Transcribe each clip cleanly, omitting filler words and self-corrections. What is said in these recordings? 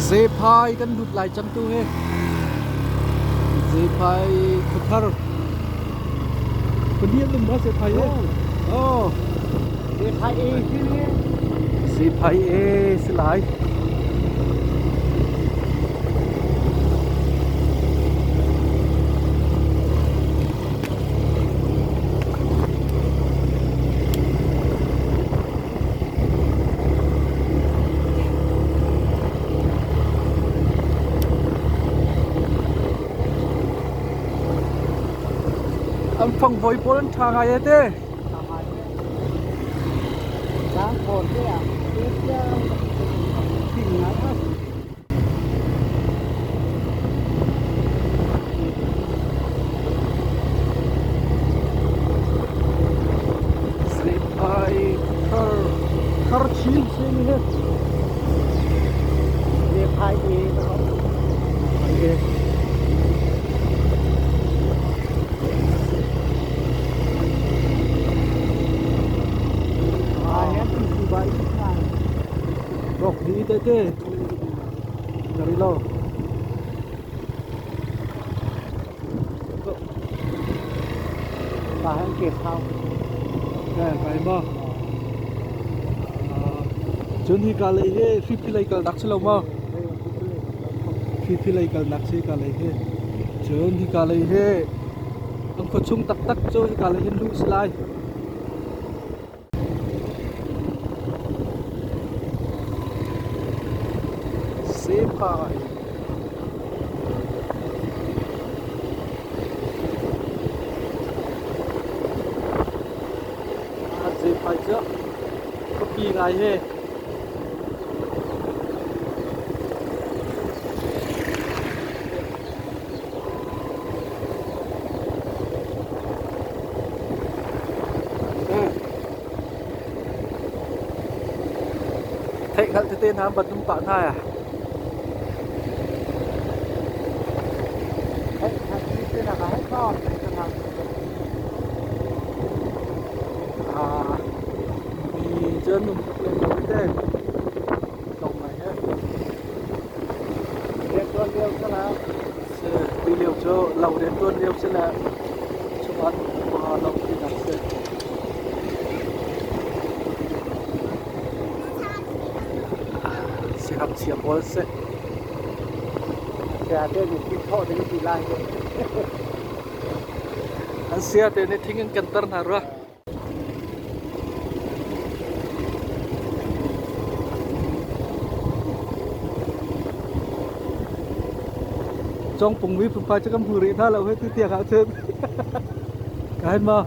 Zephai kan lut lai cang tu hi. Zephai khuathar. Pahnih an um ma Zephai hi? Oh. Zephai e si ni. Zephai e si lai. An fangvoi pawl an ṭha ngai e te. Zephai thar thar chin si ni hi. Zephai e E. Rok di te te. Dari lo. Cun hi ka lei hi Hriphi lei kalnak si lo maw? Hriphi lei kalnak si ka lei hi. Cun hi ka lei hi an khuachung taktak cu hi ka lei hin luh si lai. Sephai. Zephai cu khuapi ngai hi. Theihhngalh tete hna an van um pah hna ya. Ah, mi cu an um tuk lem lo te. Tlawm ngai he. Si, ti lio cu lo rianṭuan lio si le chungah lo tinak si. Siangngakchia pawl si. An sia te nih thing an kanter hna rua. Cawngpung mi phunphai cu kan hmu rih hna lo hei ti tiang ahcun. Ka hen maw?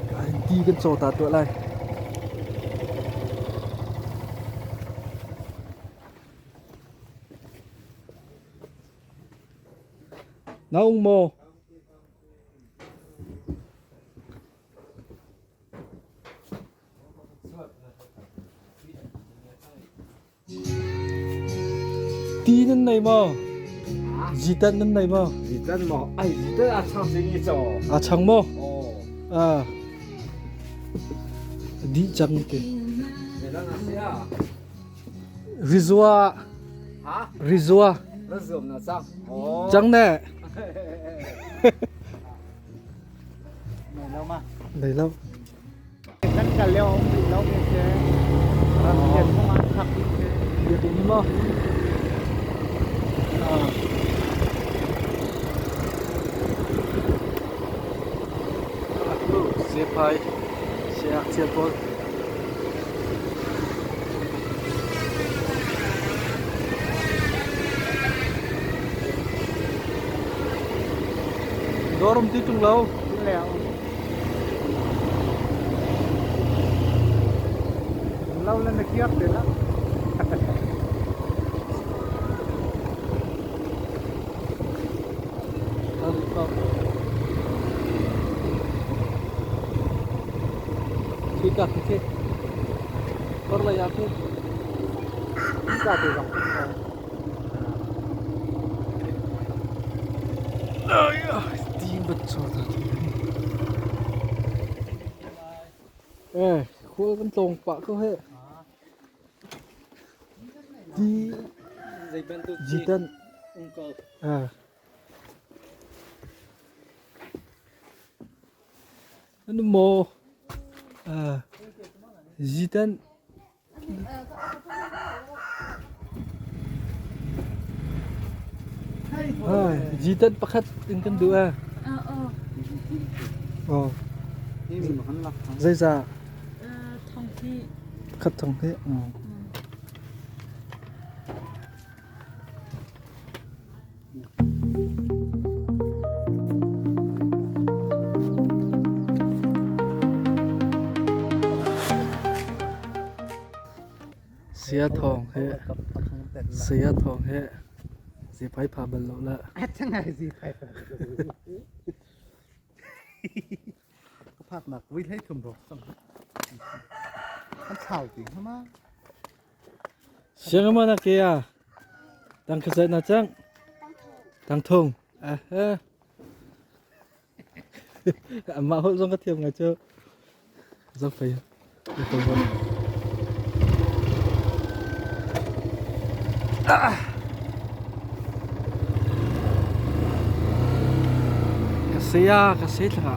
Ka hen ti kan caw ta tuah lai. Na ung maw? Ti nan nei maw? Zitan nan nei maw? Zitan maw? Ai zitan a chang sing i caw. A chang maw? Oh. Ah. Dih cang te. Zelang a sia. Rizua. Ha? Rizua. Rizum na cang. Oh. Cang ne. Nei lo ma. Nei lo. Kan kal lio um rih lo mi si. Ram thian kong ah khak mi si. Biakinn hi maw? Ah. Zephai siangngakchia pawl. Dawr um ti ṭung lo. Lo le na kiak te la. Khi ka khi khi. Kor lei ah khi. Ka te zong. Ti bat cho ta. Eh, Khual kan tlawng pah ko he. Ti Zei bantuk jitan um ko. Ah. Ano mo? Ah. Jitan Ai, jitan pakhat in kan duh ah. Oh. Zeizah? Pakhat thong hi. Sia thawng he sia thawng he ziphai pha bal lo la. Ka phaknak vui hlei thum rawk cang. An thlau ti hma. Siang ma na ke a? Tang khazai na cang? Tang thung. Ah he. Amah holh zong ka thiam ngai cu. Zong fei. Ka saya ka se thla.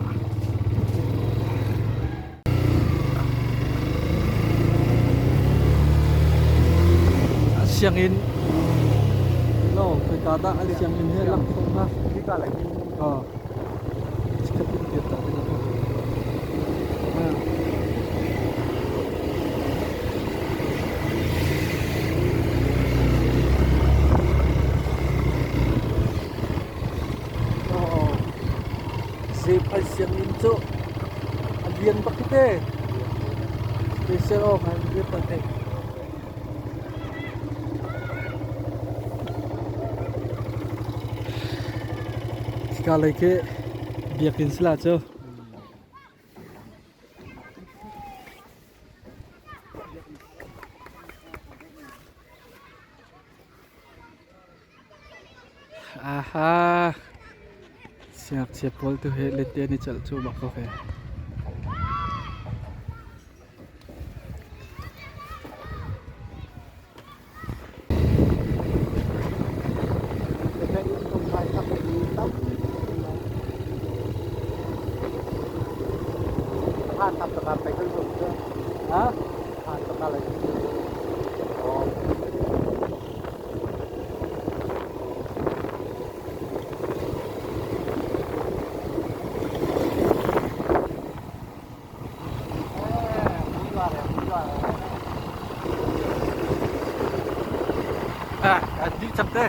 Sianginn no khoika dah an sianginn hi lang khawh hnga? Hika lei. Oh. Chikkhat in kir ta ding a. Oh. Zephai sianginn cu a lian bak hi te. Special aw ngai lian bak te. Hika lei khi biakinn si la cu. Aha! Siangngakchia pawl tu hi lente an i celh cuahmah ko hei. Ha? Ah, an dih cang te.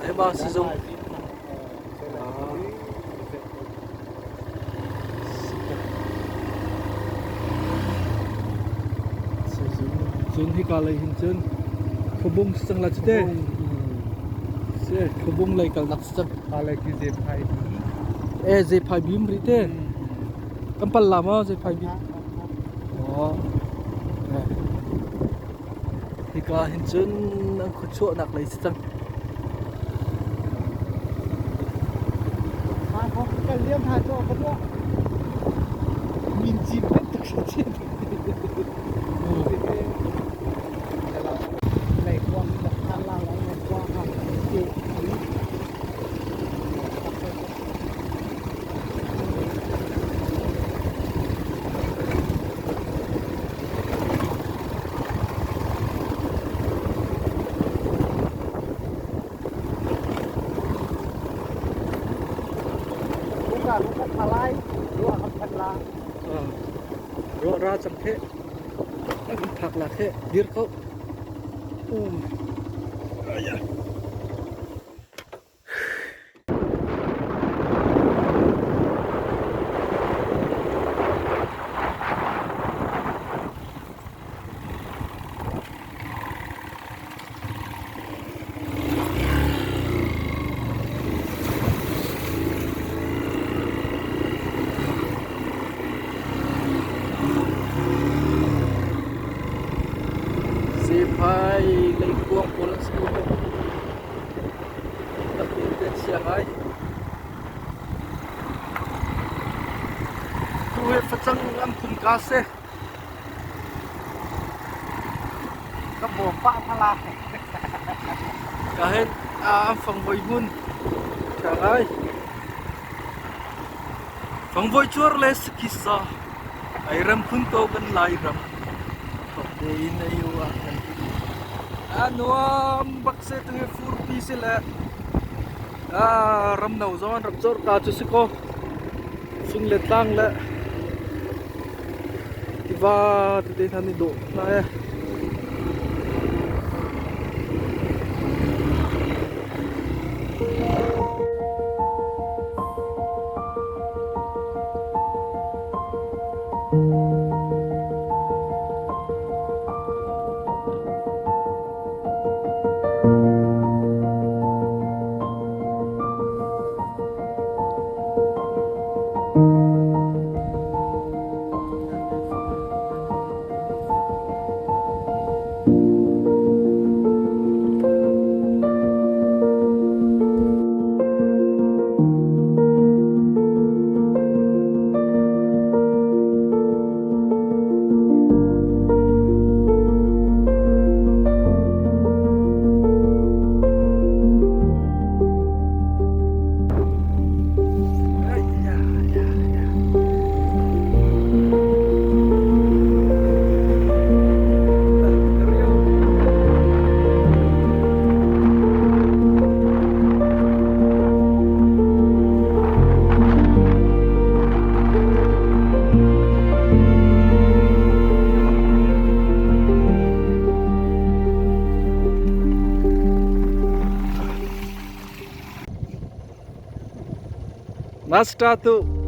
Ai ba sizung. Cun hika lei hin cun khuabung si cang la cu te. Si khuabung lei kalnak si cang. E zephai bim rih te. Kan pal la maw zephai bim? Oh. Hika hin cun an khuachuahnak lei si cang. Ruah ra cang the. An phak la the. Dir ko. Um. Aya. Ka si. Ka bawm pah thala. Ka hen an fangvoi hmun. Tha ngai. Fangvoi cuar le sakisa. Ai ram phun ko kan lai ram. Thok tein ai u ah kan A nuam bak se tu furpi si le ram no zong an rak cawr ka cu si ko. Fing le tlang le tiva tete hna nih dawh hna ee. Master tu.